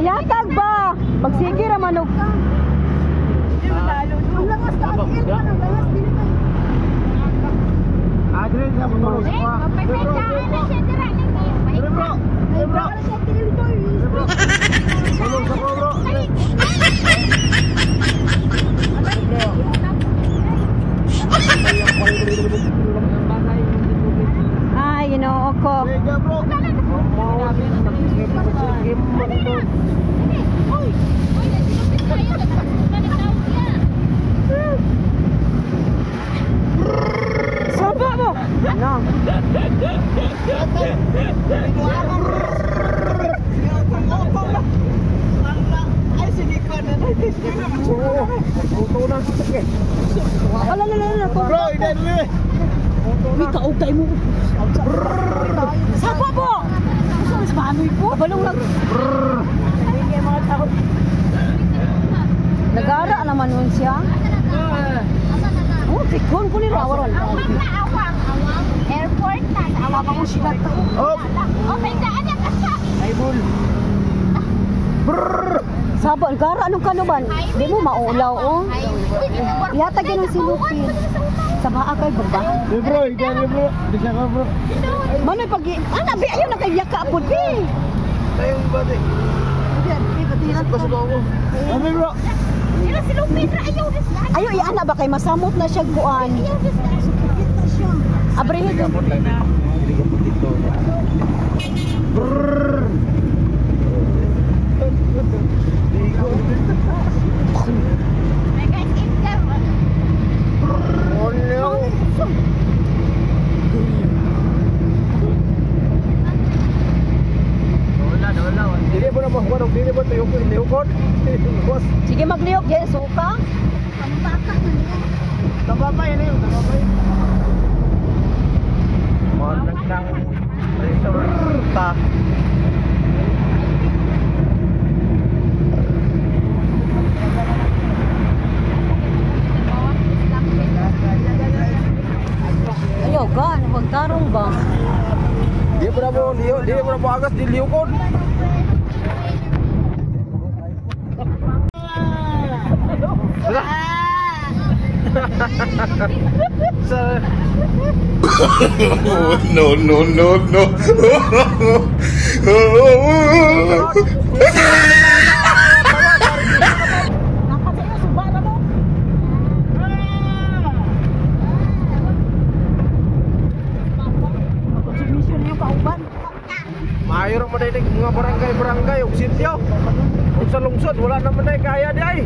Yatag ba? Pagsige ra man og. Ang langas ka ang il man ang langas dili ka. Adre sa mo sa. Bro. Bro. Bro. Tulong sa bro. Ay, Ginoo ko. Bro. Saba mo. No. Ala la la la. Bro, ide. Uy, kaugtay mo. Saba mo. Balong nag Nagara naman nun siya. Oh, pikon ko ni Rawaron. Airport na. Awang mo siya. Oh. Oh, may daan na kasi. Ay bul. Saba, gara anong kanuban? Di mo maulaw oh. Yata ganun si Lupin. Sa baa kay baba. Di bro, ide bro. Di siya ka bro. Manoy pag ana bi ayo na kay yaka pud bi. Tayong bati. Abi bro. Si Lupin ra ayaw Ayo iana ba kay masamot na siya kuan. Abrihin. Brrr. Dili mo na mahuwan, dili mo ito yung lihukon. Sige maglihok diyan suka. Pambaka na niya. Tababay na yun, tababay. Magandang resulta. Ayaw ka, wag tarong ba? Di mo na po, di mo na po agas, di lihukon. No, no, no, no. Maayo ra man day mga barangay-barangay ug sityo. Ug sa lungsod wala naman day kaya di ay.